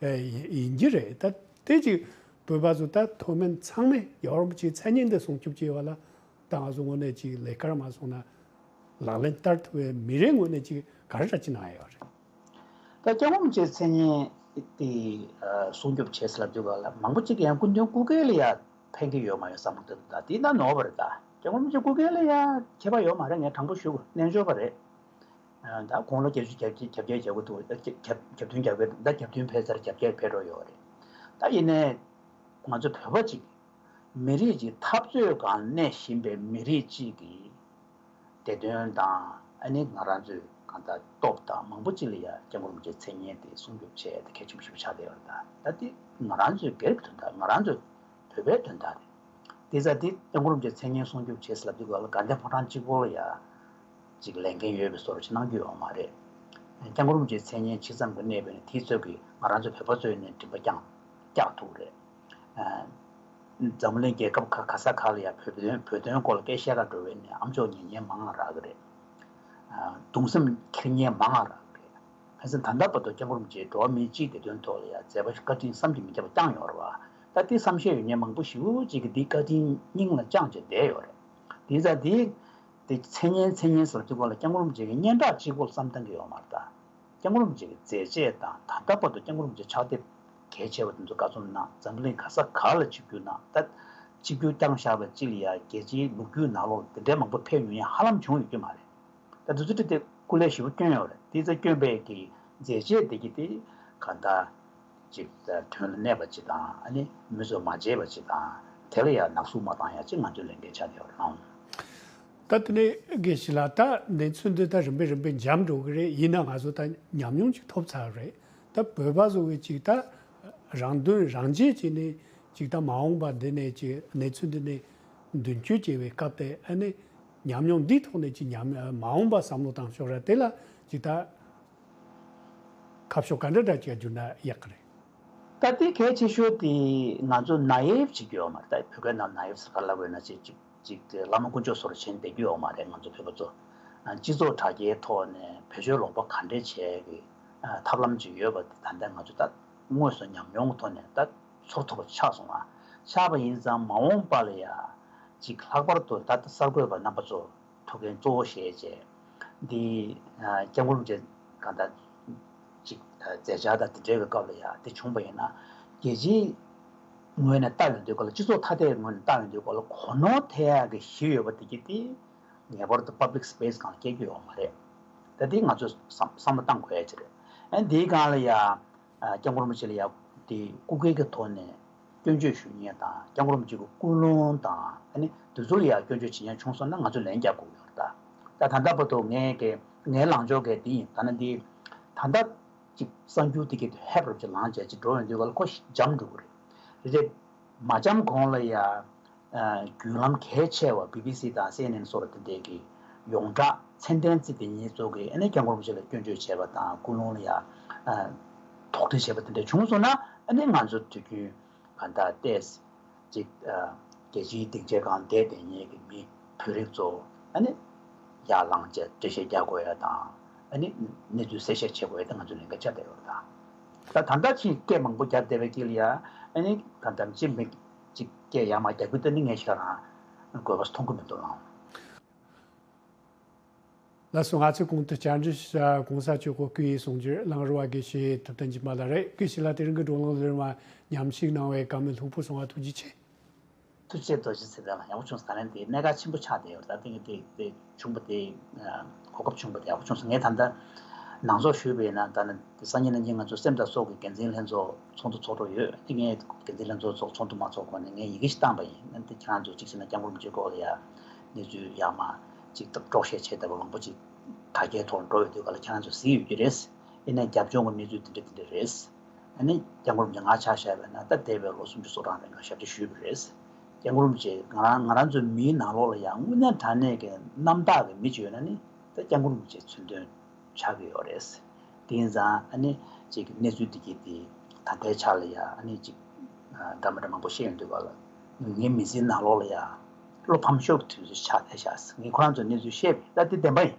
ཨེ་ཡིན་གྱི་རེད། ད་དེ་ཅིག་བོད་པ་ཚོ་ད་མཐོ་དམན་ཚང་མས་རྒྱལ་བ་རིན་པོ་ཆེའི་མཚན་སྙན་དེ་སྲུང་སྐྱོབ་བྱེད་པ་ལ། ད་ང་ཚོ་ངོས་ནས་ཅིག་ལས་ཀར་མ་སོང་ན་ལག་ལེན་བསྟར་ཐུབ་པའི་མི་རེ་ངོས་ནས་ཅིག་ག་རེ་འདྲ་ཅིག་གནང་ཡ་ཡོད་རེད། ད་སྐྱབས་མགོན་རིན་པོ་ཆེའི་མཚན་སྙན་དེ་སྲུང་སྐྱོབ་བྱེད་ཟེར་ལབ་དུས་སྒང་ལ་མང་པོ་ཅིག་ཡང་སྐུ་མདུན་སྐུ་སྒེར་ལ་ཡ་ཕན་གྱི་ཡོད་མ་ཡོད་བསམ་བློ་བཏང་། ད་དེ་ད་ནོར་བ་རེད། ད་སྐྱབས་མགོན་རིན་པོ་ཆེ་སྐུ་སྒེར་ལ་ཡ་ཁྱད་པར་ཡོད་མ་རེད། ངས་དྲང་པོ་ཞུ་དགོས། རྣལ་འབྱོར་པ་རེད། ད་དགུང་ལོ་བརྒྱད་ཅུ་གྱ་བརྒྱད་གྱ་བརྒྱད་གྱ་དགུ་འདུག་རྒྱ་རྒྱ་རྒྱ་བདུན་གྱ་བརྒྱད། ད་གྱ་བདུན་ཕེབས་ཚར། གྱ་བརྒྱད་ཕེབས་འགྲོ་ཡོད་རེད། ད་ཡིན་ནའི་ང་ཚོ་བོད་པ་ཅིག་མི་རིགས་ཅིག་འཐབ་རྩོད་སྒང་གནས་བཞིན་པའི་མི་རིགས་ཅིག་གི་བདེ་དོན་དང་ཨ་ནི་ང་རང་ཚོའི་གང་ལྟར་སྟོབས་དང་མང་པོ་ཅིག་ལ་ཡ་སྐྱབས་མགོན་རིན་པོ་ཆེའི་མཚན་སྙན་དེ་སྲུང་སྐྱོབ་བྱས་ཏེ་གལ་ཆེན་པོ་ཞིག་ཆགས་བསྡད་ཡོད་རེད། ད་ད་དེ་ང་རང་ཚོའི་སྒེར་གྱི་དོན་དག་ང་རང་ཚོའི་བོད་པའི་དོན་དག་རེད། དེ་ཙང་དེ་སྐྱབས་མགོན་རིན་པོ་ཆེའི་མཚན་སྙན་སྲུང་སྐྱོབ་བྱེད་ཟེར་ལབ་དུས་སྒང་ལ་དགའ་ལྡན་ཕོ་བྲང་གཅིག་པོ་ལ་ཡ་ཅིག་ལས་འགན་ཡོད་པའི་བཟོ་འདྲ་ཅིག་གནང་རྒྱུ་ཡོད་མ་རེད། སྐྱབས་མགོན་རིན་པོ་ཆེའི་མཚན་སྙན་ཇི་ཙམ་གྱི་གནས་པ་ཡིན་ན་དེའི་ཚོད་ཀྱིས་ང་རང་ཚོ་བོད་པ་ཚོའི་ནས་མགྲིན་པ་བཀྱག་བཀྱག་ཐུབ་རེད། འཛམ་གླིང་རྒྱལ་ཁབ་ཁ་ག་ས་ག་ལ་ཡ་བོད་དོན་བོད་དོན་སྐོར་ལ་སྐད་བཤད་ག་འགྲོ་བའི་ནས་ཨ་མཆོག་ཉན་མཁན་མང་ང་རག་གི་རེད། གདུང་སེམས་འཁྱེར་མཁན་མང་ང་རག་གི་རེད། ཕན་ཚུན་ད་ལྟ་བར་དུ་སྐྱབས་མགོན་རིན་པོ་ཆེའི་འགྲོ་བ་མིའི་སྤྱིའི་བདེ་དོན་ཐོག་ལ་ཡ་མཛད་པ་བཀའ་དྲིན་བསམ་གྱིས་མི་ཁྱབ་པ་བསྐྱངས་ཡོད་རེད་བ། ད་དེ་བསམ་ཤེས་ཡོད་མཁན་མང་པོ་ཞེ་པོ་ཅིག་གིས་འདི་བཀའ་དྲིན་སྙིང་ལ་བཅངས་བྱས་བསྡད་ཡོད་རེད། དེ་ཙང་དེ་དེ་མཚན་སྙན་མཚན་སྙན་ཟེར་དུས་སྐོར་ལ་སྐྱབས་མགོན་རིན་པོ་ཆེ་གི་སྙན་གྲགས་གཅིག་པོ་བསམ་གཏན་གྱི་ཡོད་མ་རེད་ད། སྐྱབས་མགོན་རིན་པོ་ཆེ་གི་མཛད་རྗེས་དང་ད་ལྟ་བར་དུ་སྐྱབས་མགོན་རིན་པོ་ཆེ་ཕྱག་དེབ་གལ་ཆེ་བ་དེ་ཚོ་ག་ཚོད་གནང་། འཛམ་གླིང་ག་ས་ག་ལ་ཆིབས་བསྒྱུར་གནང་། ད་ཆིབས་བསྒྱུར་བསྐྱངས་བཞག་པ་གཅིག་ལ་ཡ་རྒྱལ་སྤྱིའི་ལོ་རྒྱུས་ནང་ལོགས་དེ་འདྲའི་མང་པོ་ཕེབས་མྱོང་ཡ་ཧ་ལམ་བྱུང་ཡོད་ཀྱི་མ་རེད། ད་དེ་ཚོ་དེ་སྐུ་ལས་ཞེ་པོ་བསྐྱོན་ཡོད་རེད། དེ་ཚོ་བསྐྱོན་པའི་གི་མཛད་རྗེས་དེ་གི་དེ་ག་ད་ཅིག་དོན་ལ་གནས་པ་ཅིག་དང་། ཨ་ནི་མི་ཚོ་མ་བརྗེད་པ་ཅིག་དང་། དེ་ལ་ཡང་ནག་བསུབ་མ་བཏང་ཡ་ཅིག་ང་ཚོའི་ལས་འགན་ཆགས་བསྡད་ཡོད་རེད་ཨང་། ད་དེ་ནས་དགེ་བཤེས་ལགས། ད་གནས་ཚུལ་འདི་ད་རིམ་པས་རིམ་པས་འཇམ་འགྲོ་གི་རེད། ཡིན་ན་ང་ཚོ་ད་ཉམས་མྱོང་ཅིག་ཐོབ་ཚར་རེད། ད་བོད་པ་བཟོ་བའི་ཅིག་ད་རང་དོན་རང་གཅེས་བྱས་ནས་ཅིག་ད་མ་འོངས་པ་འདི་ནས་ཅིག་གནས་ཚུལ་འདི་ནས་མདུན་སྐྱོད་བྱེད་པའི་སྐབས་དེ། ཨ་ནི་ཉམས་མྱོང་འདིའི་ཐོག་ནས་ཅིག་ཉམས་མ་འོངས་པ་བསམ་བློ་བཏང་ཕྱོགས་ར་དེ་ལ་ཅིག་ད། ཁ་ཕྱོགས་ག་འདྲ་འདྲ་ཅིག་བསྒྱུར་ན་ཡག་གི་རེད། ད་ལྟའི་གལ་ཆེ་ཤོས་དེ་ང་ཚོ་ནཱ་ཡེབ་བྱེད་རྒྱུ་ཡོད་མ་རེད། ད་བོད་སྐད་ནང་ནཱ་ཡེབ་ཟེར་ག་ལབ་དགོས་ན་ཅིག་ཅིག་ཅིག་དེ་བླ་མ་དཀོན་མཆོག་བཟོ་འདྲ་བྱས་བསྡད་རྒྱུ་ཡོད་མ་རེད། ང་ཚོ་བོད་པ་ཚོ་སྤྱི་ཚོགས་དྲ་རྒྱའི་ཐོག་ནས་བེད་སྤྱོད་ལོག་པ་ག་འདྲས་བྱས་ཀྱི་ཐབས་ལམ་ཅིག་ཡོད་པ་དེ་ད་ལྟ་ང་ཚོ་ད་དངོས་སུ་ཉམས་མྱོང་གི་ཐོག་ནས་ད་ཚོར་ཐུབ་པ་ཆགས་སོང་ང་། ཆགས་པ་ཡིན་ཙང་མ་འོངས་པ་ལ་ཡ་ཅིག་ལྷག་པར་དུ་ད་ལྟ་གསར་འགོད་པ་རྣམ་པ་ཚོ་ཐུགས་འགན་གཙོ་བོ་བཞེས་བྱས། འདི་ཨ་སྐྱབས་མགོན་རིན་པོ་ཆེ་གང་ལྟར་ཅིག་ཨ་མཛད་འཆར་དང་དེ་འབྲེལ་བའི་སྐབས་ལ་ཡང་དེ་བྱུང་པ་ཡིན་ན། རྒྱལ་སྤྱིའི་ངོས་ནས་ལྟ་ཡོང་དུས་སྐབས་ལ། སྤྱི་ཚོགས་ཐ་དད་ངོས་ནས་ལྟ་ཡོང་དུས་སྐབས་ལ་གོ་ནོར་ཐེབས་ཡག་གི་གཞི་ཡོད་པ་དེ་གི་དེ་ངེས་པར་དུ་པབ་ལིག་སི་པེ་སི་སྒང་ལ་སྐྱེལ་རྒྱུ་ཡོད་མ་རེད། ད་དེ་ང་ཚོས་བསམ་བསམ་བློ་བཏང་དགོས་ཡ་ཅིག་རེད། ཨ་ནི་དེའི་སྒང་ལ་ཡང་། ཨ་སྐྱབས་མགོན་རིན་པོ་ཆེ་ལ་ཡང་དེ་སྐུ་སྒེར་གྱི་ཐོག་ནས་སྐྱོན་བརྗོད་ཞུ་མཁན་དང་། སྐྱབས་མགོན་རིན་པོ་ཆེ་གི་ཀུན་སློང་དང་། ཨ་ནི་དེ་ཚོ་ལ་ཡང་སྐྱོན་བརྗོད་བྱེད་མཁན་བྱུང་སོང་ན་ང་ཚོས་ལན་རྒྱག་དགོས་ཡོད་རེད་ད། ད་ད་ལྟ་བར་དུ་ངའི་གི་ངའི་ལངས་ཕྱོགས་གི་དེ་ཡིན། ད་ནི་འདི་ད་ལྟ་ཅིག་གསར་འགྱུར་དེ་གི་ཧེབ་རོབ་ཅིག་ལངས་བྱས་ཅིག་འགྲོ་ཡོང་དུས་སྐབས་ལ་ཁོ་འཇམ་འགྲོ་གི་རེད། རེད་དེ་མ་འཇམ་གོང་ལ་ཡང་། ཨ་བརྒྱུད་ལམ་གལ་ཆེ་བ་བི་བི་སི་དང་སི་ཨེན་ཨེན་སོགས་ལ་དེ་འདྲའི་གི་ཡོངས་གྲགས་མཚན་ལྡན་རྩིས་དེ་ཉིད་ཚོ་གིས་ཨ་ནི་སྐྱབས་མགོན་རིན་པོ་ཆེ་ལ་སྐྱོན་བརྗོད་བྱས་པ་དང་། ཀུན་སློང་ལ་ཡང་ཨ་དོགས་འདྲི་བྱས་པ་དེ་འདྲ་བྱུང་སོང་ན། ཨ་ནི་ང་ཚོ་དུས་རྒྱུན་གང་ལྟར་ཏོག་ཙམ་ཅིག་ཨ་རྒྱལ་སྤྱིའི་སྡིངས་ཆའི་སྒང་བསྡད་བསྡད་མཁན་གྱི་མི་བོད་རིགས་ཚོ་ཨ་ནི་ཡར་ལངས་བྱས་འགྲེལ་བཤད་རྒྱག་དགོས་ཡ་དང་། ཨ་ནི་གནས་ཚུལ་གསལ་བཤད་བྱེད་དགོས་ཡ་དེ་ང་ཚོའི་ལས་འགན་ཆགས་བསྡད་ཡོད་རེད་ད། ད་ད་ལྟ་ཕྱིན་སྐད་མང་པོ་རྒྱབ་བསྡད་པའི་དཀྱིལ་ལ་ཡ། ཨ་ནི་ད་ལྟ་ཅི་མི་ཅིག་སྐད་ཡར་མར་རྒྱག་རྒྱུ་དེ་ནི་ངས་ཤ་རང་དགོས་པ་མཐོང་གི་མི་འདུག་ལགས། ལགས་སོ། ང་ཚོས་གོང་དུ་བཅར་འདྲི་ཞུ་ས་༸གོང་ས་མཆོག་གི་སྐུ་ཡི་གསུང་སྒྱུར་གླིང་རི་བ་དགེ་བཤེས་ཐུབ་བསྟན་སྦྱིན་པ་ལགས་རེད། དགེ་བཤེས་ལགས་དེ་རིང་གི་བགྲོ་གླེང་ལ་མཉམ་ཞུགས་གནང་བའི་བཀའ་མོལ་ལྷུག་པོ་གསུང་བ་ཐུགས་རྗེ་ཆེ། ཐུགས་རྗེ་ཆེ། རྡོ་རྗེ་ཚེ་བརྟན་ལགས། ཡག་པོ་བྱུང་སོང་། ད་ལན་དེ་གནད་འགག་ཆེན་པོ་ཆགས་བསྡད་ཡོད་རེད། ད་ཐེངས་དེ་དེ་བྱུང་བ་དེ་གོ་སྐབས་བྱུང་བ་དེ་ཡག་པོ་བྱུང་སོང་། ངས་ད་ལྟ་ནང་ཚོགས་ཞུས་པ་ཡིན་ན། ད་ནི་སང་ཉིན་གནངས་ཉིན་ང་ཚོ་སེམས་དང་སྲོག་གི་འགན་འཛིན་ལྷན་ཚོགས་ཚོགས་འདུ་ཚོགས་འགྲོ་ཡོད། དེ་ངས་འགན་འཛིན་ལྷན་ཚོགས་ཚོགས་ཚོགས་འདུ་མ་ཚོགས་གོང་ནས་ངས་ཡི་གེ་ཞིག་བཏང་པ་ཡིན། ཨ་ནི་དེ་ཁྱེད་རང་ཚོ་གཅིག་བྱས་ན་སྐྱབས་མགོན་རིན་པོ་ཆེའི་སྐོར་ལ་ཡ་གནས་ཚུལ་ཡར་མར་ཅིག་ཏུ་སྒྲོག་བཤད་བྱས་བསྡད་པ་མང་པོ་ཅིག་དྲ་རྒྱའི་ཐོག་འགྲོ་ཡོད་དུས་ག་ལ་ཁྱེད་རང་ཚོ་གཟིགས་ཡོད་ཀྱི་རེད། ཡིན་ནའི་རྒྱབ་ལྗོངས་ཀྱི་གནས་ཚུལ་དེ་འདྲ་དེ་འདྲ་རེད། ཨ་ནི་སྐྱབས་མགོན་རིན་པོ་ཆེ་ང་ཆ་བཞག་པ་ཡིན་ན། ད་འདས་པའི་ལོ་སུམ་ཅུ་སོ་གྲངས་རིང་ལ་ཞབས་ཕྱི་ཞུས་པ་རེད། སྐྱབས་མགོན་རིན་པོ་ཆེ་ང་རང་ང་རང་ཚོའི་མིའི་ནང་ལོགས་ལ་ཡང་དངོས་གནས་དྲང་གནས་ཀྱི་རྣམ་དག་གི་མི་ཅིག་ཡོད་ན་ནི་ད་སྐྱབས་མགོན་རིན་པོ་ཆེ་མཚོན་དོན་ཆགས་ཀྱི་ཡོད་རེད། དེ་ཡིན་ཙང་ཨ་ནི་ཅིག་གནས་ཚུལ་འདི་གྱིས་དེ་ད་ལྟའི་ཆ་ལ་ཡ་ཨ་ནི་ཅིག་འདྲ་མི་འདྲ་མང་པོ་བཤད་ཡོང་དུས་ག་ལ་ངའི་མི་ཚེའི་ནང་ལོགས་ལ་ཡ་བློ་ཕམ་ཤོས་ཀྱི་དུས་ཚོད་ཆགས་བསྡད་ཤག་ངས་ཁོ་རང་ཚོར་གནས་ཚུལ་བཤད་པ་ཡིན། ད་དེ་བདེན་པ་ཡིན།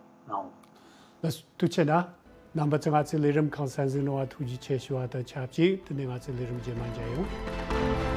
ལགས་སོ། ཐུགས་རྗེ་ཆེ་གནང་། རྣམ་པ་ཚོས་ང་ཚོའི་ལས་རིམ་ཁག་གསན་གཟིགས་གནང་བར་ཐུགས་རྗེ་ཆེ་ཞུ་བ་དང་ཆབས་ཅིག་དེ་ནས་ང་ཚོའི་ལས་རིམ་རྗེས་མ་མཇལ་ཡོང་།